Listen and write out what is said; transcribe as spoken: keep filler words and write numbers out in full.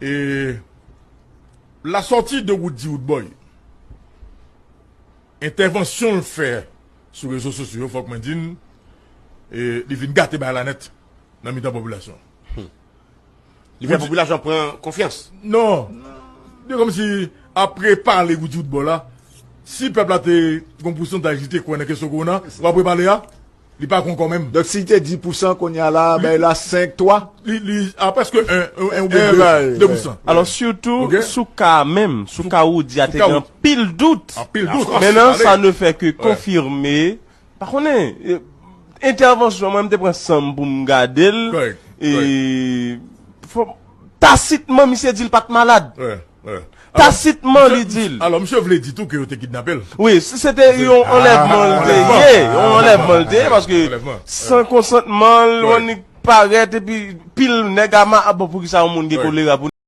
E la sortie de Roody Roodboy, entèvansyon l fè sou rezo sosyo yo, fòk mwen di n, e, li vin gate bagay la nèt nan mitan popilasyon. Li fè popilasyon pran konfyans. Non. Se kòmsi apre pale Roody Roodboy la, si pèp la te gon pousantaj li te kwè nan kesyon kowona, w ap repale a, li pa gon kò menm. Donk, si li te dis pousan, kounye a la, bay la senk, twa. Li, li a prèske en, en, en oubyen de, de pousan. Alò, sitou, Ok. Sou ka menm, sou ka Roody a te Sou ka gen anpil dout. Anpil dout. Menan, Ale. Sa ne fè ke konfime. Pa konnen, e, entèvansyon, mwen, m te pran san m pou m gade l. Correct, E, fò- tasitman, misye di l pa t malad. Wè, wè. Tasitman, li di l. Alò, misye vle di tou ke yo te kidnape l. Wi, se se te yon anlèvman l te ye. Yon anlèvman l te ye, paske Anlèvman. San konsantman l, Correct. Annik parèt, epi pil nèg ama, a bon, poukisa yon moun gen Correct. Kolera pou